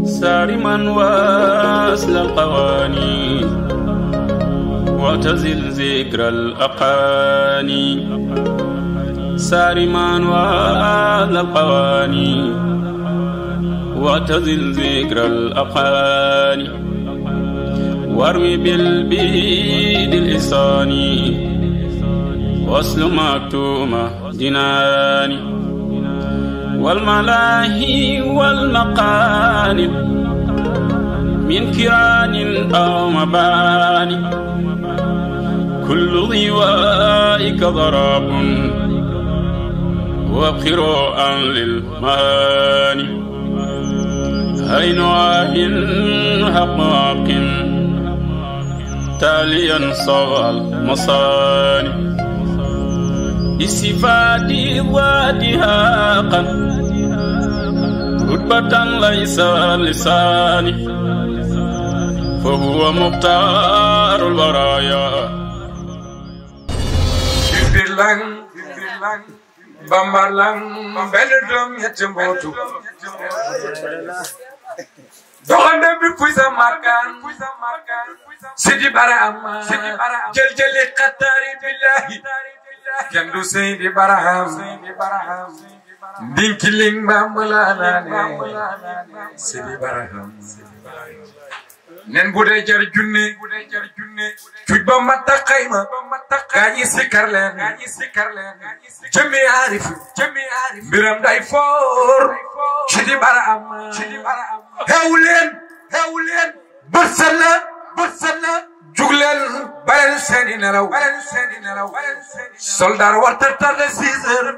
سارما واسل القواني وتزل ذكر الأقاني سارما واسل القواني وتزل ذكر الأقاني وارمي بالبيد الإحساني واسل مكتومة جناني والملاهي والمقالب من كيران أو مباني كل ضوائك ضراب وابخراء للماني هين واهن حقاق تاليا صغى المصاني بصفات ذاتها قد رتبة ليس لساني فهو مختار البرايا Birlang Bambalang Beledum Yatimbotu Dohanda bi puisa makan Sidi bara amma Jeli qatari billahi Kendu Sidi Baraham Dinkiling Bambalana Sidi Baraham Nen budé jar junne tuj ba matta xayma gañi sikar leen jëmi arif biram day for Sidi bara am hewlen bërsala juglen balen seeni nelaw soldar warta tarde 6 heures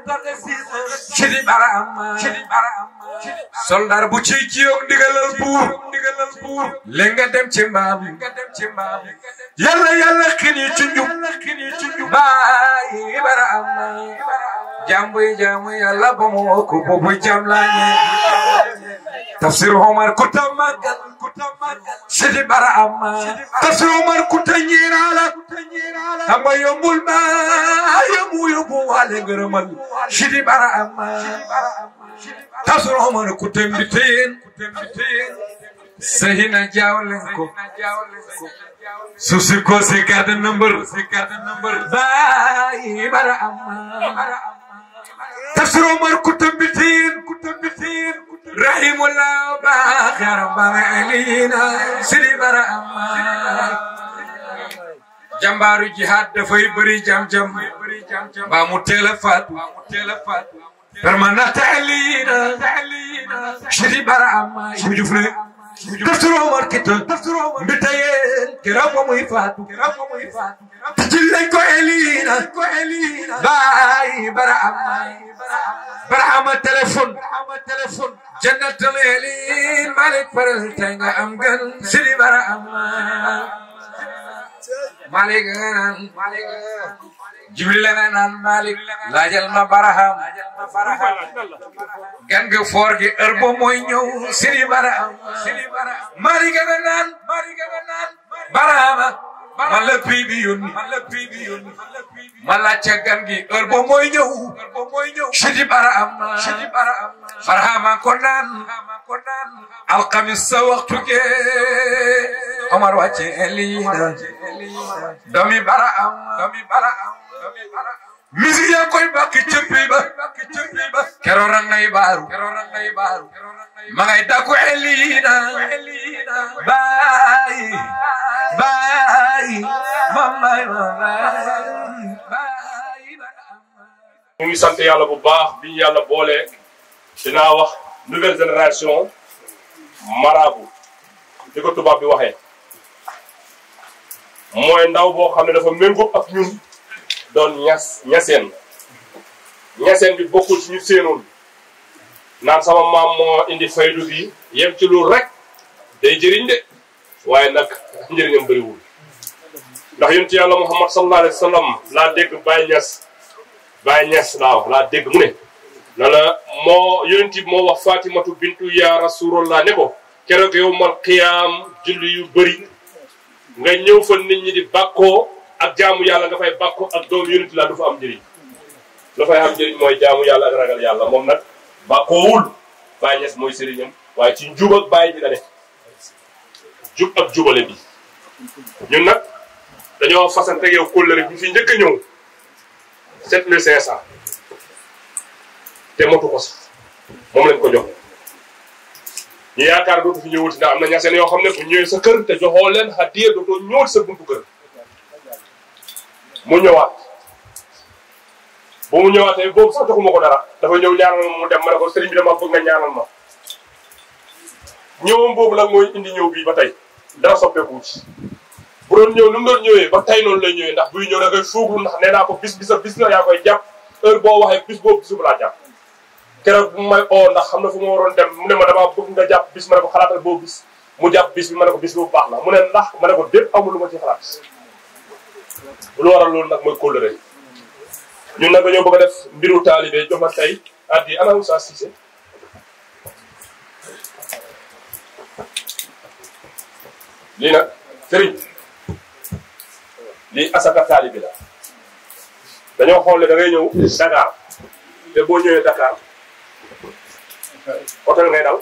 Sidi bara am soldar bu ci ciyok ndigalal buur lenga dem ci mbaam yalla xini ci njub baay bara am jambu yalla ba mo ko bu jam lañe tafsir Omar kutamagal Sidi bara am tafsir Omar kutanyirala amba yombul ma yomu wale ngërëmal Sidi bara am tafsir Omar kutambiteen sehina jawlen ko susi ko si carte number baay bara am tafsir Omar kutambiteen rahimullah bakhir bangalina Sidi bara am jambaru jihad dafay bari jam ba mu tela fatu permanent tahlina Sidi bara am jufne tafsir Omar kita mbitayen kera muy fatu tijilay ko elina bay bara am téléphone jannatul elin malik faral tanga am gan Sidi bara am malik Jibril nan Malik lajal ma baraham gan ge for gi erbo moy ñew Sidi baraham Malik nan barahama mala pibi yoni mala ca gan gi erbo moy ñew Sidi baraham farhama konan al khamis sa waxtu ge Omar wacce elina domi baraham misiya koy bakki cëppi ba keroog nay baaru ma ngay dakku elina baay mamay ñu ngi sant yàlla bu baax bi ñu yàlla boole dinaa wax nouvelle génération marabout di ko tubaab bi waxee mooy ndaw boo xam ne dafa méngoo ak ñun doon ñaseen bi bokkul ci ñu séenoon naan sama maam moo indi faydu bi yem ci lu rek day jëriñ de waaye nag njëriñam bëriwul ndax yonent yàlla Muhammad sallallahu alayhi wa sallam laa dégg Baye Niass laa dégg mu ne na la moo yonent bi moo wax Fatimatu bintu ya Rasulullah ne ko keroog yawmal qiyaam julli yu bëri nga ñëw fa nit ñi di bàkkoo ak jaamu yàlla nga fay bàkkoo ak doom yonent la du fa am njëriñ la fay am njëriñ mooy jaamu yàlla ak ragal yàlla moom nag bàkkoowul Baye Niass mooy sëriñam waaye ci njub ak bàyyi bi la def jub ak jubale bi ñun nag dañoo fasante yow kóllëre bi fi njëkk a ñëw 7500 te motu ko sax moom lañ ko jox ñu yaakaar dootu fi ñëwati ndax am na ñaseen yoo xam ne bu ñëwee sa kër te joxoo leen hadiya dootoo ñëwati sa buntu kër mu ñëwaat bu mu ñëwaatee boobu sax joxuma ko dara dafa ñëw ñaanal ma mu dem ma ne ko sëriñ bi dama bëgg nga ñaanal ma ñëwam boobu nag mooy indi ñëw bii ba tey dara soppeeku ci bu doon ñëw nu mu doon ñëwee ba tey noonu lay ñëwee ndax buy ñëw da ngay fuuglu ndax nee naa ko bis bi sa bis la yaa koy jàpp heure boo waxee bis boobu bisu bu laa jàpp keroog bu may oo ndax xam na fu ma waroon dem mu ne ma damaa bëgg nga jàpp bis ma ne ko xalaatal boobu bis mu jàpp bis bi ma ne ko bis boobu baax na mu ne ndax ma ne ko dépp amul lu ma ci xalaat lu waral loolu nag mooy kóllëre ñun nag dañoo bëgg a def mbiru taalibe jox ma tey addi ana Moussa Cissé lii nag sëriñ lii asaka taalibe la dañoo xool ne da ngay ñëw Dakar te boo ñëwee Dakar hôtel ngay dal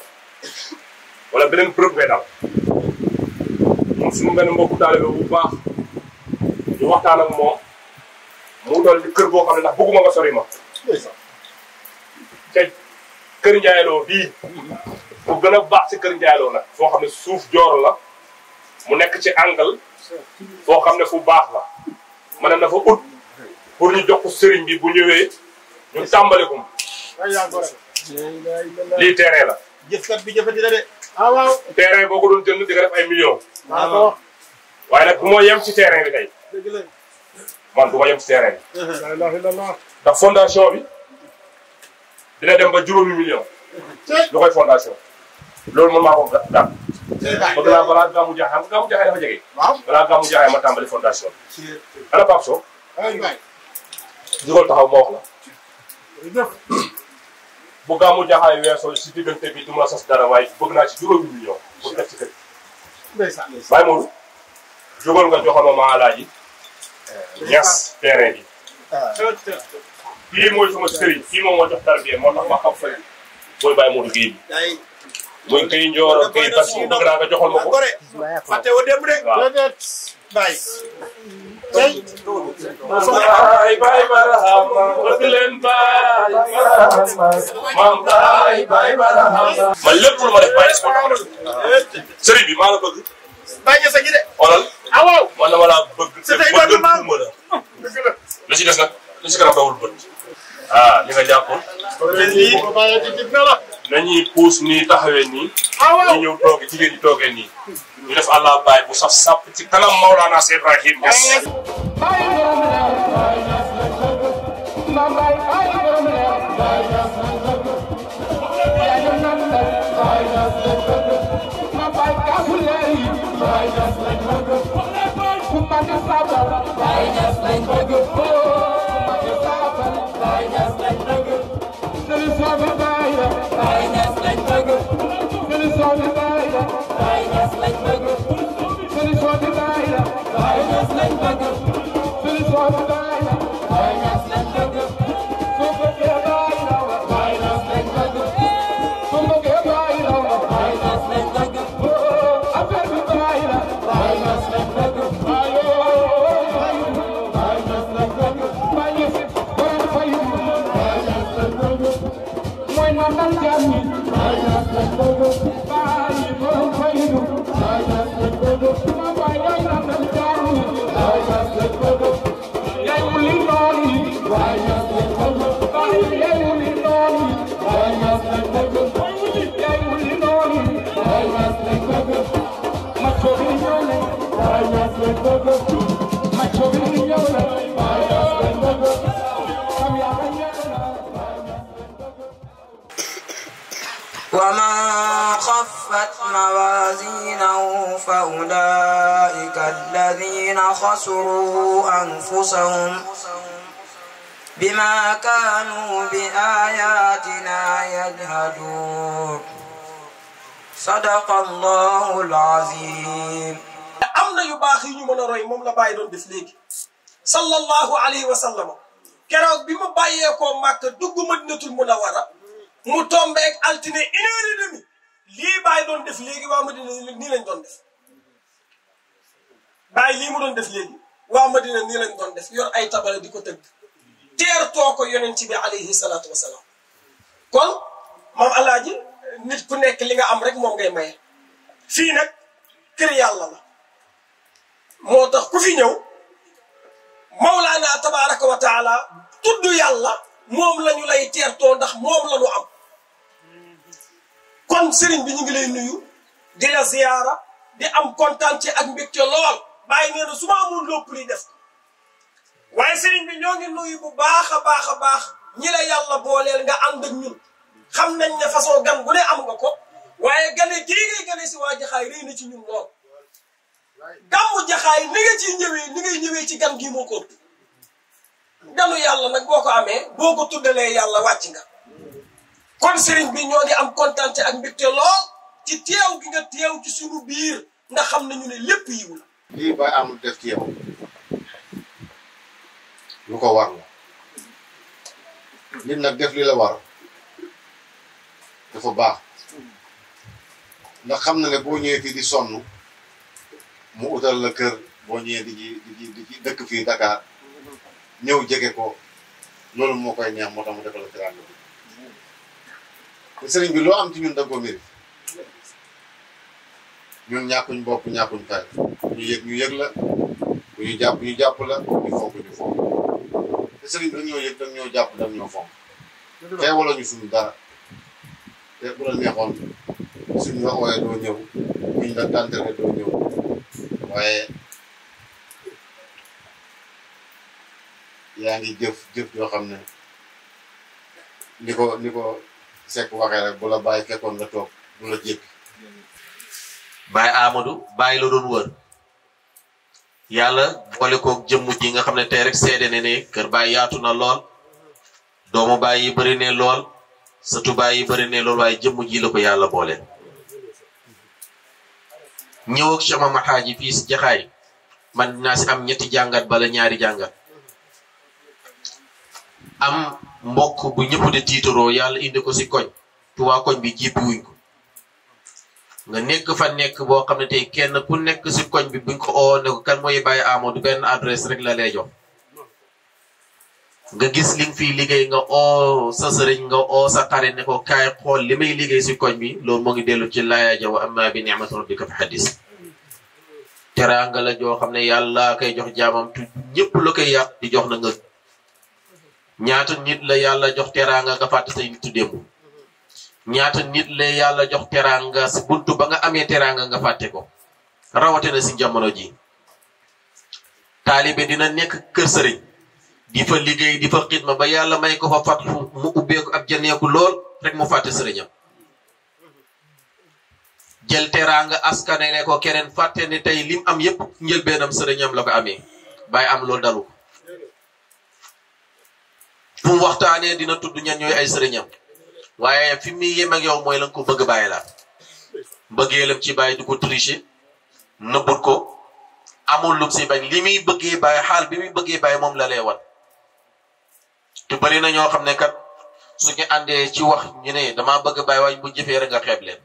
wala beneen bërëb ngay dal moom suñu benn mbokku taalibe bu baax ñu waxtaan ak moom mu doon di kër boo xam ne ndax bëgguma nga sori ma te kër Ndiayeloo bii bu gën a baax ci kër Ndiayeloo nag foo xam ne suuf joor la mu nekk ci angle foo xam ne fu baax la ma ne na fa ut pour ñu jox ko sëriñ bi bu ñëwee ñu tàmbale ko lii terrain la. jëfkat bi jëfati la de. waaw terrain boo ko doon jënd di nga def ay millions. waaye nag bu ma yem ci terrain bi tey man du ma yem ci terrain bi. ndax fondation bi dina dem ba juróomi million. lu koy fondation loolu man maa ko gàtt. bëgg naa balaa gàmmu jaaxaay gàmmu jaaxaay dafa jege. waaw balaa gàmmu jaaxaay ma tàmbali fondation bi. ana Pape Sow. jugal taxaw ma wax la. bu gàmmu jaaxaay weesoo si diggante bi du ma sas dara waaye bëgg naa ci juróomi million pour def ci kër. bàyyi Modou jógal nga joxoon ma maa laaji ñas terrain bi. kii mooy sama sëriñ kii moom moo jox tarbiya moo tax ma xam fële mooy bàyyi Modou Guèye bi. muy Guèye Ndioro Guèye Bas bëgg naa nga joxoon ma ko. fàtte woo dem rek. waaw bàyyi. baay baay barahama bëgg leen baay barahama maam baay barahama man lépp lu ma def bàyyi sama taxaw sëriñ bi maa la bëgg. bàyyi sa gi de. xoolal. ah waaw. man dama laa bëgg. te tey doon na maam la ci des nag li si kanam dawul bët. ah li nga jàppoon. nañuy puus nii taxawee nii. ñu ñëw toog jigéen ñi toogee nii. ñu def Allah baay bu saf sàpp ci kanam Maulana Cheikh Ibrahim Niass. ومن خفت موازينه فأولئك الذين خسروا أنفسهم بما كانوا بآياتنا يجهدون صدق الله العظيم. am na yu baax yi ñu mën a roy moom la bàyyi doon def léegi sallallahu alayhi wa sallam keroog bi mu bàyyeekoo Màkka dugg Madinatul Munawwara mu tombeek altine 1h30 lii Baye doon def léegi waa Madina nii lañ doon def Baye lii mu doon def léegi waa Madina nii lañ doon def yor ay tabale di ko tëgg teertoo ko yonent bi alayhi salaatu wasalaam kon moom alaaji nit ku nekk li nga am rek moom ngay maye fii nag kër yàlla la moo tax ku fi ñëw Mawlaana tabaaraka wa taala tudd yàlla moom lañu lay teertoo ndax moom la ñu am kon sëriñ bi ñu ngi lay nuyu di la ziyaara di am kontaan ci ak mbégte lool bàyyi nee na su ma amul lépp luy def waaye sëriñ bi ñoo ngi nuyu bu baax a baax a baax ñi la yàlla booleel nga ànd ak ñun xam nañ ne façon gan bu ne am nga ko waaye gane gii ngay gane si waa Jaxaay rëy na ci ñun lool gàmmu Jaxaay ni nga ciy ñëwee ni ngay ñëwee ci gan gii moo ko ëpp ganu yàlla nag boo ko amee boo ko tuddalee yàlla wàcc nga kon sëriñ bi ñoo ngi am kontaan ak mbégte lool ci teew gi nga teew ci suñu biir nga xam nañu ne lépp yiw la lii Baye Amadou def ci yow lu ko war la nit nag def li la war dafa baax ndax xam na ne boo ñëwee fii di sonn mu utal la kër boo ñëwee di dëkk fii Dakar ñëw jege ko loolu moo koy neex moo tax mu defal la teraanga bi te sëriñ bi loo am ci ñun da nga ko mérite ñun ñàkkuñ bopp ñàkkuñ fay ñu yëg la bu ñu jàpp la ñu fonk te sëriñ bi dañoo yëg dañ ñoo jàpp dañ ñoo fonk tey wala ñu suñu dara te bu la neexoon suñu la ooyee doo ñëw buñ la tàntale doo ñëw waaye yaa ngi jëf yoo xam ne ni ko Seck waxee rek bu la bàyyi fekkoon nga toog du la jéppi Baye Amadou Baye la doon wër yàlla boole koog jëmm ji nga xam ne tey rek seede ne kër Baye yaatu na lool doomu Baye yi bëri ne lool sëtu Baye yi bëri ne lool waaye jëmm ji la ko yàlla boole. ñëw ak Cheikh Mamadou Hadji fii si Jaxaay man dinaa si am ñetti jàngat bala ñaari jàngat am mbokk bu ñëpp di tiitaroo yàlla indi ko si koñ tu waa koñ bi jéppi wuñ ko nga nekk fa nekk boo xam ne tey kenn ku nekk si koñ bi buñ ko oo ne ko kan mooy Baye Amadou benn adresse rek la lay jox nga gis li nga fiy liggéey nga oo sa sëriñ nga oo sa xarit ne ko kaay xool li may liggéey si koñ bi loolu moo ngi dellu ci laaya ja wa amma bi ni'mati rabbika fa hadis teraanga la joo xam ne yàlla koy jox jaamam tu ñëpp la koy yàq di jox na nga ñaata nit la yàlla jox teraanga nga fàtte say nitu démb ñaata nit la yàlla jox teraanga si buntu ba nga amee teraanga nga fàtte ko rawatina si jamono ji taalibe dina nekk kër sëriñ di fa liggéey di fa xidma ba yàlla may ko fa fat mu ubbeeku ab janeeku lool rek mu fàtte sëriñam jël teraanga askanele ko keneen fàtte ne tey lim am yépp njëlbeenam sëriñam la ko amee bàyyi am loolu dalu ko fu mu waxtaanee dina tudd ñan ñooy ay sëriñam waaye fi muy yem ak yow mooy la nga ko bëgg bàyyi la mbëggeelam ci bàyyi du ko tricher nëbbut ko amul lum si bañ li muy bëggee bàyyi xaal bi muy bëggee bàyyi moom la lay wan te bëri na ñoo xam ne kat suñu àndee ci wax ñu ne damaa bëgg bàyyi waaye bu jëfee rek nga xeeb leen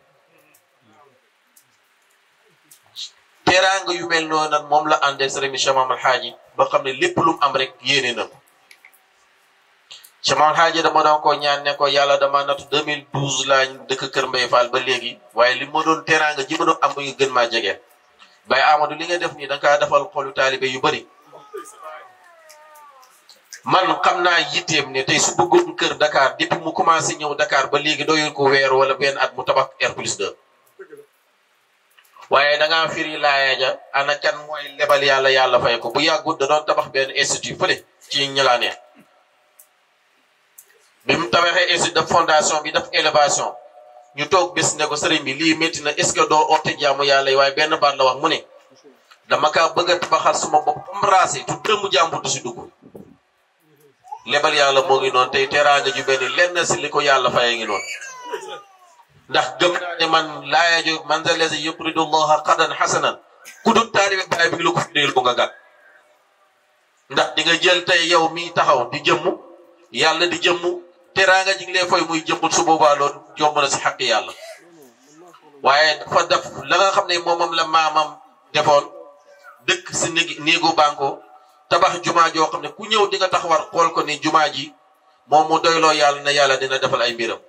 teraanga yu mel noonu nag moom la àndee sëriñ Cheikh Mamadou Hadji ba xam ne lépp lu mu am rek yéene na ko Cheikh Mamadou Hadji dama doon ko ñaan ne ko yàlla dama natu 2012 laa dëkk Kër Mbaye Fall ba léegi waaye li ma doon teraanga ji ma doon am muy gën maa jege Baye Amadou li nga def nii da nga kaa defal xolu taalibe yu bëri man xam naa yitteem ne tey su bëggoon kër Dakar depuis mu commencé ñëw Dakar ba léegi doyul ko weer wala benn at mu tabax R+2 waaye da ngaa firi laaya ja ana kan mooy lebal yàlla fay ko bu yàggut da doon tabax benn institut fële ci ñëlaane bi mu tabaxee institut de fondation bi def élévation ñu toog bés ne ko sëriñ bi lii métti na est-ce que doo oote jaamu yàlla yi waaye benn baat la wax mu ne dama kaa bëgg a tabaxal suma bopp embrasé tu dërëmu jàmbur du si dugg lebal yàlla moo ngi noonu tey teraanga ju benn lenn si li ko yàlla fayee ngi noonu ndax gëm naa ne man laaya jo man za lazi yuqridu llaha qardan hasanan ku dul taalibe baay bi ngi la ko firil bu nga gàtt ndax di nga jël tey yow mi taxaw di jëmm yàlla di jëmm teraanga ji ngi lay fay muy jëmmut su boobaa loolu yomb na si xaq yàlla waaye dafa def la nga xam ne moomam la maamam defoon dëkk si néegu banko tabax jumaa joo xam ne ku ñëw di nga taxawar xool ko ni jumaa ji moom mu doyloo yàlla ne yàlla dina defal ay mbiram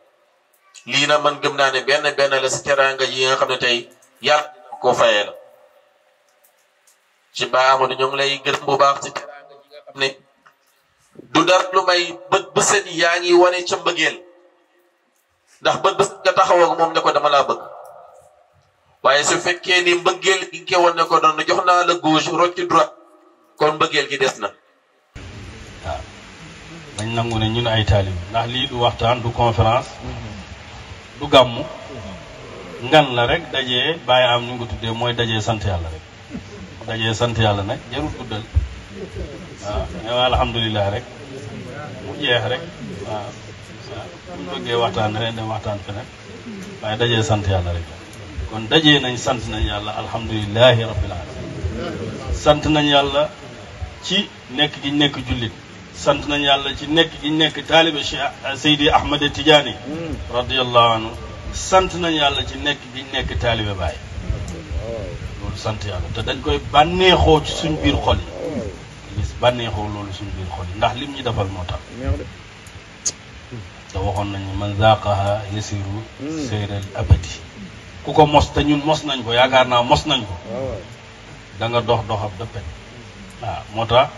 lii na man gëm naa ne benn la si teraanga yi nga xam ne tey yàlla koo fayee la ci Baye Amadou ñoo ngi lay gërëm bu baax ci teraanga yi nga xam ne du dara lu may bët bu set yaa ngi wane ca mbëggeel ndax bët bu set nga taxawoo moom ne ko dama laa bëgg waaye su fekkee ni mbëggeel gi nga woon ne ko doon jox naa la gauche rocc droite kon mbëggeel gi des na. waaw dañ nangu ne ñun ay taalib ndax lii du waxtaan du conférence du gàmmu ngan la rek dajee bàyyi am ñu ngi ko tuddee mooy dajee sant yàlla rek dajee sant yàlla nag jarul guddal waaw mais alhamdulilah rek mu jeex rek waaw bu ñu bëggee waxtaan ren dem waxtaan feneen waaye dajee sant yàlla rek kon dajee nañ sant nañ yàlla alhamdulilahi rabbil alamin sant nañ yàlla ci nekk gi nekk jullit sant nañ yàlla ci nekk gi nekk taalibe Cheikh Seydi Ahmed Tidiane radiyallahu anhu sant nañ yàlla ci nekk gi nekk taalibe Baye loolu sant yàlla te dañ koy bànneexoo ci suñ biir xol yi bànneexoo loolu suñ biir xol yi ndax lim ñi defal moo tax te waxoon nañu man zaqaha yasiru seyral abadi ku ko mos te ñun mos nañ ko yaakaar naa mos nañ ko da nga dox doxab dëppet waaw moo tax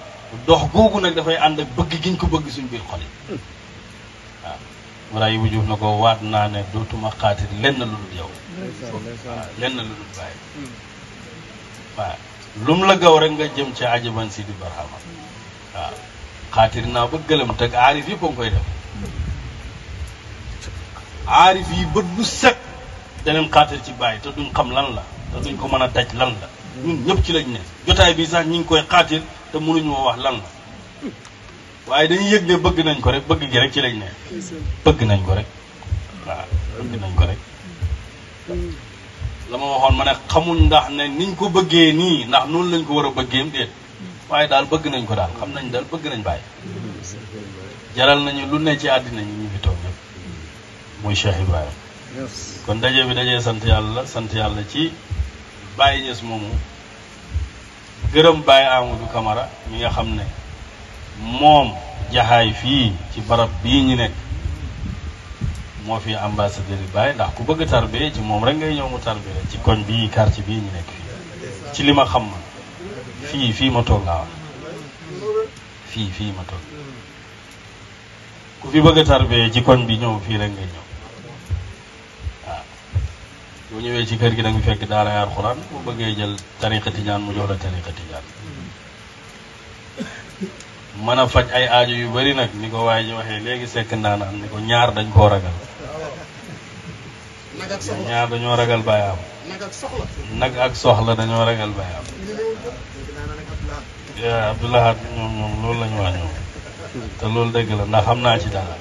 dox googu nag dafay ànd ak bëgg giñ ko bëgg suñ biir xol yi waaw wala yi wujuf na ko waat naa ne dootuma xaatir lenn lu dul yow waaw lenn lu dul bàyyi waaw lum la gaw rek nga jëm ci ajaban si di barxama waaw xaatir naa ba gëlëm teg aarif yëpp a ngi koy def aarif yi bët bu set daneen xaatir ci bàyyi te duñ xam lan la te duñ ko mën a daj lan la ñun ñëpp ci lañ ne jotaay bi sax ñi ngi koy xaatir te mënuñu moo wax lan la waaye dañuy yëg ne bëgg nañ ko rek bëgg gi rek ci lañ ne bëgg nañ ko rek waaw bëgg nañ ko rek la ma waxoon ma ne xamuñ ndax ne niñ ko bëggee nii ndax noonu lañ ko war a bëggeem déet waaye daal bëgg nañ ko daal xam nañ daal bëgg nañ bàyyi jaral nañu lu ne ci àddina ñu fi toog ñëpp muy Cheikh Ibrahima kon daje bi dajee sant yàlla ci Baye Niass moomu gërëm Baye Amadou Camara mi nga xam ne moom jaxaay fii ci barab bii ñu nekk moo fi ambassadeur yi Baye ndax ku bëgg tarbe ci moom rek ngay ñëw mu tarbe ci koñ bii quartier bii ñu nekk fii ci li ma xam man fii ma toog laa wax fii ma toog ku fi bëgg tarbe ci koñ bi ñëw fii rek ngay ñëw waaw boo ñëwee ci kër gi da nga fekk daara alxuraan bu bëggee jël tariqa tijaan mu jox la tariqa tijaan mën a faj ay aajo yu bari nag ni ko waaye ji waxee léegi sekk ndaanaan ni ko ñaar dañ koo ragal ñaar dañoo ragal Baye am nag ak soxla dañoo ragal Baye am yaa Abdoulahat ñoom loolu lañu wax ñoom te loolu dëgg la ndax xam naa ci dara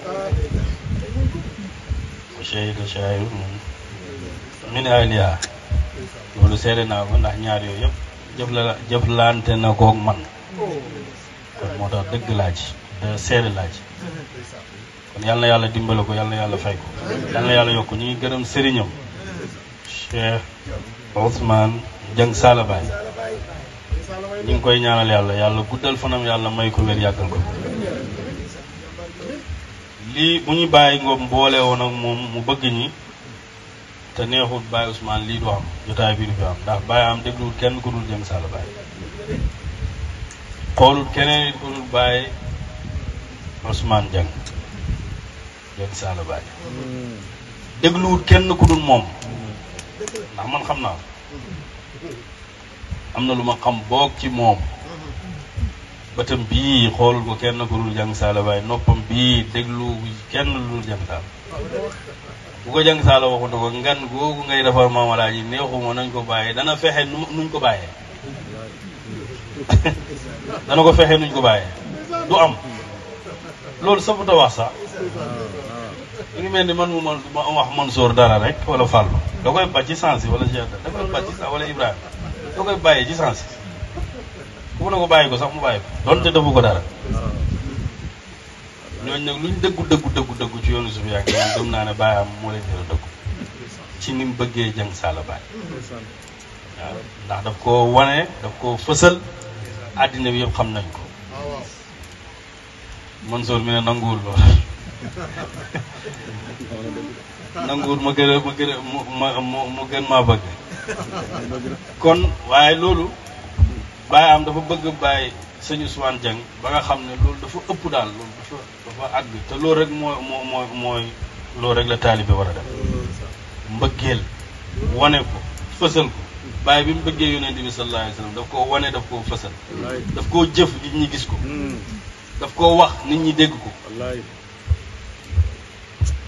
shahida shahid min aliha loolu seede naa ko ndax ñaar yooyu yëpp jëflante na koog man kon moo tax dëgg laa ci seede laa ci kon yal na yàlla dimbale ko yal na yàlla fay ko yal na yàlla yokk ñu ngi gërëm sëriñam Cheikh Ousmane Dieng Sala Baye ñu ngi koy ñaanal yàlla guddal fanam yàlla may ko wér yàggal ko lii bu ñu bàyyi ngoom boole woon ak moom mu bëgg ñi te neexut Baye Ousmane lii du am jotaay bi du fi am ndax Baye am dégluwul kenn ku dul Dieng Sala Baye xoolul keneen it ku dul Baye Ousmane Dieng Sala Baye dégluwul kenn ku dul moom ndax man xam naa am na lu ma xam boog ci moom bëtam bii xoolul ko kenn ku dul Dieng Sala Baye noppam bii déglu kenn lu dul Dieng Sala bu ko Dieng Sala waxu na ko ngan googu ngay defar maamalaaji neexuma nañ ko bàyyee dana fexe nuñ ko bàyyee dana ko fexe nuñ ko bàyyee du am loolu sabuta wax sax mu ngi mel ni man ma wax Mansour dara rek wala Fallou da koy ba ci sens wala Cheikh da koy ba ci wala Ibrahima da koy bàyyee ci sens bu na ko bàyyi ko sax mu bàyyi ko donte defu ko dara ñooñu nag luñ dëggu ci yoonu suuf yaa ngi gëm naa ne bàyyi am moo leen gën a dëggu ci ni mu bëggee Dieng Saala Baye waaw ndax daf koo wane daf koo fësal àddina bi yëpp xam nañ ko Mansour mi ne nanguwul loolu nanguwul mu gën maa bëgg kon waaye loolu Baye am dafa bëgg Baye sëñ Ousmane Dieng ba nga xam ne loolu dafa ëpp daal loolu dafa àgg te loolu rek mooy loolu rek la taalibe war a def mbëggeel wane ko fësal ko Baye bi mu bëggee yonent bi sallallahu alayhi wa sallam daf koo wane daf koo fësal daf koo jëf nit ñi gis ko daf koo wax nit ñi dégg ko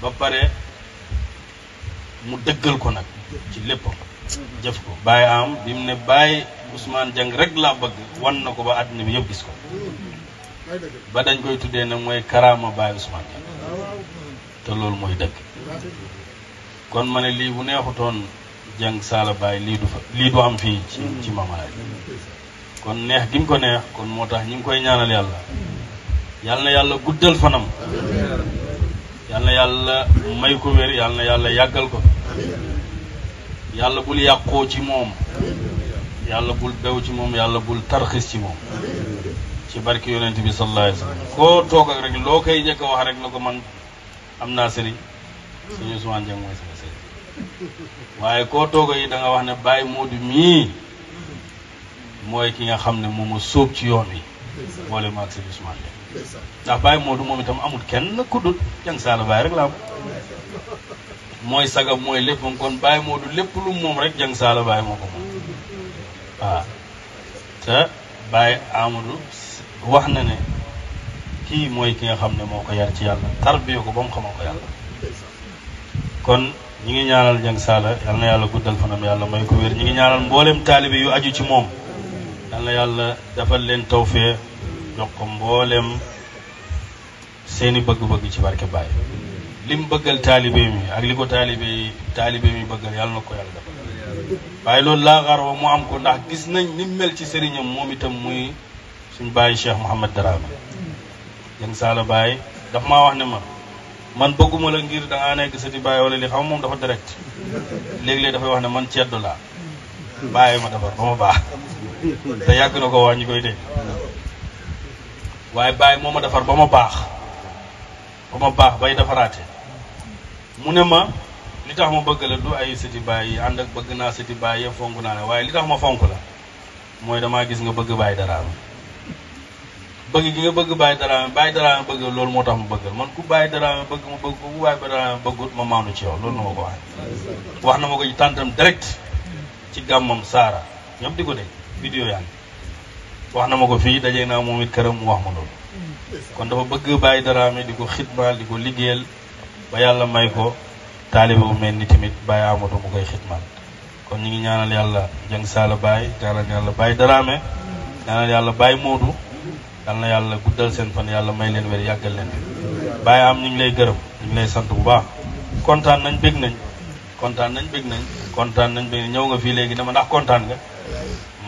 ba pare mu dëggal ko nag ci léppam jëf ko Baye am bi mu ne Baye Ousmane Dieng rek laa bëgg wan na ko ba àddina bi yëpp gis ko ba dañ koy tuddee nag mooy karaama Baye Ousmane Dieng te loolu mooy dëgg kon ma ne lii bu neexutoon Dieng Saala Baye lii du am fii ci Mamalaay kon neex gi mu ko neex kon moo tax ñu ngi koy ñaanal yàlla na yàlla guddal fanam yàlla na yàlla may ko wér yàlla na yàlla yàggal ko yàlla bul yàqoo ci moom yàlla bul bew ci moom yàlla bul tarxis ci moom ci barki yonent bi sallallahu alayhi wa sallam koo toog ak rek loo koy njëkk a wax rek na ko man am naa sëriñ suñu Ousmane Dieng mooy sama sëriñ waaye koo toog yi da nga wax ne Baye Modou mii mooy ki nga xam ne moom a sóob ci yoon wi boole maag sëriñ Ousmane Dieng ndax Baye Modou moom itam amul kenn ku dul Dieng Saala Baye rek la am mooy sagam mooy lépp moom kon Baye Modou lépp lu moom rek Dieng Saala Baye moo ko moom waaw te Baye Amadou wax na ne kii mooy ki nga xam ne moo ko yar ci yàlla tarbiyo ko ba mu xamal ko yàlla kon ñi ngi ñaanal Dieng Saala yal na yàlla guddal fanam yàlla may ko wér ñi ngi ñaanal mboolem taalibe yu aju ci moom yal na yàlla defal leen tawfee jox ko mboolem seeni bëgg-bëgg ci barke Baye lim bëggal taalibe mi ak li ko taalibe mi bëggal yàlla na ko yàlla defal waaye loolu laa xarwa mu am ko ndax gis nañ ni mel ci sëriñam moom itam muy suñ Baye Cheikh Mouhamed Darame Dieng Saala Baye daf maa wax ne man bëgguma la ngir da ngaa nekk sëti Baye wala li xam moom dafa direct léeg-léeg dafay wax ne man ceddo laa bàyyi ma defar ba ma baax te yàgg na ko wax ñi koy dégg waaye Baye moo ma defar ba ma baax bay defaraate mu ne ma li tax ma bëgg la du ay sëti Baye yi ànd ak bëgg naa sëti Baye yëpp fonk naa ne waaye li tax ma fonk la mooy damaa gis nga bëgg Baye Darame bëgg gi nga bëgg Baye Darame bëgg loolu moo tax ma bëggal man ku Baye Darame bëgg ma bëgg ko ku Baye Darame bëggut ma maandu ci yow loolu na ma ko waxee wax na ma ko ci tàntam direct ci gàmmam Saara ñëpp di ko dégg vidéo yaa ngi wax na ma ko fii dajee naa moom it këram mu wax ma loolu kon dafa bëgg Baye Darame di ko xitmaal di ko liggéeyal ba yàlla may ko taalibe bu mel ni tamit Baye Amadou mu koy xitmaal kon ñu ngi ñaanal yàlla Dieng Saala Baye ñaanal yàlla Baye Darame ñaanal yàlla Baye Modou yal na yàlla guddal seen fan yàlla may leen wér yàggal leen fi Baye am ñu ngi lay gërëm ñu ngi lay sant bu baax kontaan nañ bég nañ ñëw nga fii léegi ne ma ndax kontaan nga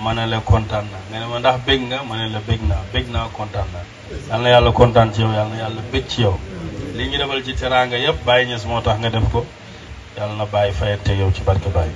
ma ne la kontaan na nga ne ma ndax bég nga ma ne la bég naa kontaan naa yal na yàlla kontaan ci yow yal na yàlla bég ci yow li ñu defal ci teraanga yëpp Baye Niass moo tax nga def ko yàlla na Baye fayante yow ci barke Baye